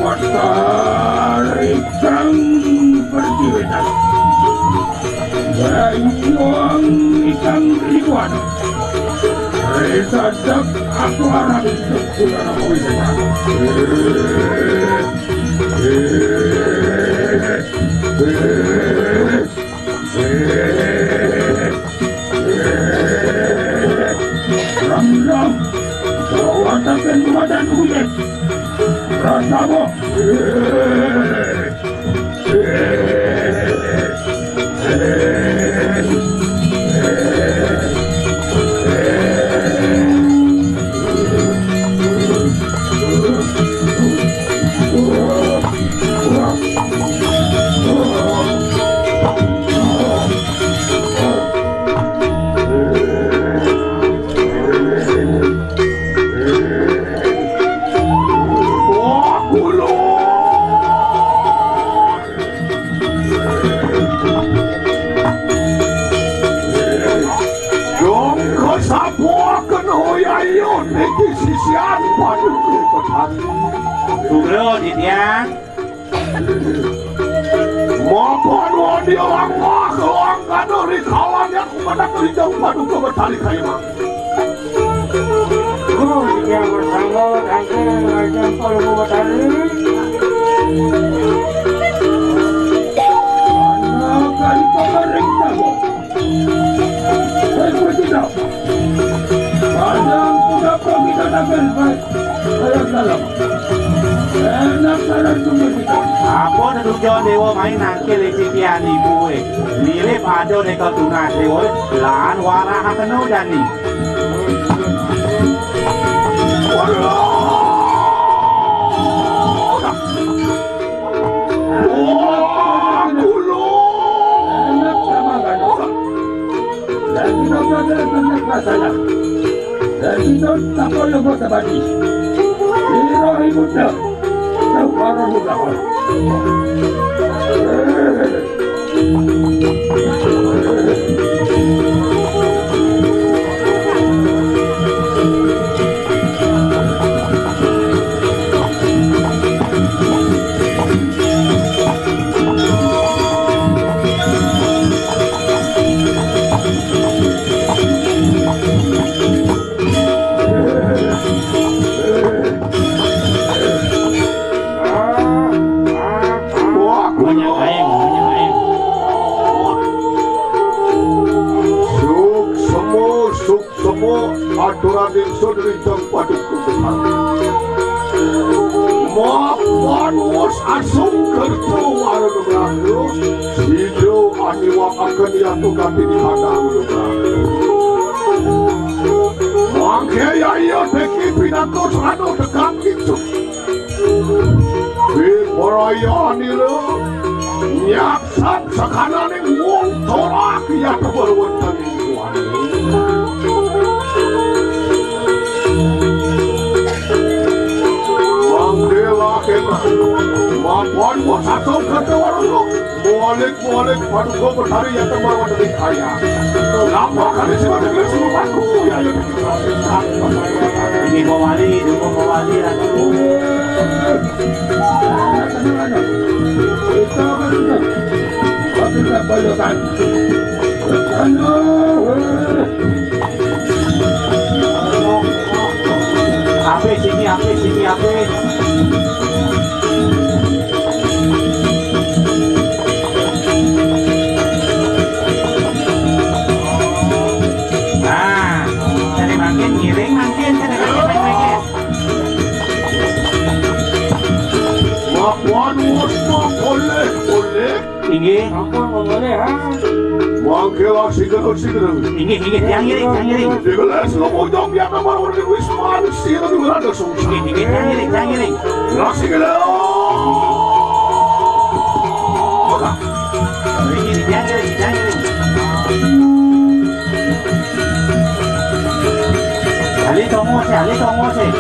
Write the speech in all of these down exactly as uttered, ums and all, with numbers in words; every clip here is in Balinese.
Matahari kang bersinar. Bayuang ikang ribuan. Resa dak aku arang seputar aku. Ramdam, jawataken badan uget. Rasamu. Dong kasapuaken hoyayon niki sisian Paduka Betari. Sugra, Ditya. Mapan wadi langkah langkah dari kalangan umat rijang Paduka Betari kayang. Oh, iya, bersama tangkil ngajak Paduka Betari. Anak kali pakareng tago. Hei, Purtita. Padang kuda pagi tatakan, baik. Ayo, salam. Enak salam sumber kita. Apa tedujo dewa main nangkil isi tian ibu, eh. Mirip ada deka tunas dewa, eh. Lan warah kena jani. Waduh. Wah, kulo. Enak sama kan? Dan kita belajar banyak masalah. Dan kita tak perlu buat abadi. Ira ibu dah. Tahu para muda. Banyak aing, banyak aing. Suksema, suksema, aturan ingsun rijang Paduka Betari. Mapan wus asung kerta warna beratus, sida aniwakaken yatu gati di kandang beratus. Mangke yaya teki pinaka srana tegang ingsun. Wibraya nila nyaksat sakananing wong torak yata berwenten ing suwani. Mangke lakena mapan wasasa kata warana. Malik, malik, Paduka Betari yata marwateni kaya. Lampah kali sing ada gelis lupaku, ya, ya. Ini mawali, dukung mawali, Ratu. Kita kan itu. Tapi tak banyak kan. Aduh. Ape sini, ape sini, ape. Nah, cari mangkin, ngiring mangkin, cari mangkin, mangkin. Waduh, oleh, oleh. Inggih. Sampun, monggo, ha. Mangke laksmi gerus, gerus. Inggih, inggih, tiang ngiring, tiang ngiring. Digelas lumujung di atas mawar di wisman, sira di Wirada Sungsang. Inggih, inggih, tiang ngiring, tiang ngiring. Laksmi gerus. Inggih, tiang ngiring, tiang ngiring. Balik, Tongo sih, ale tongo sih.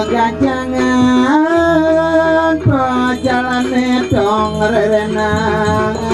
Gegancangan pajalane dong rerenang.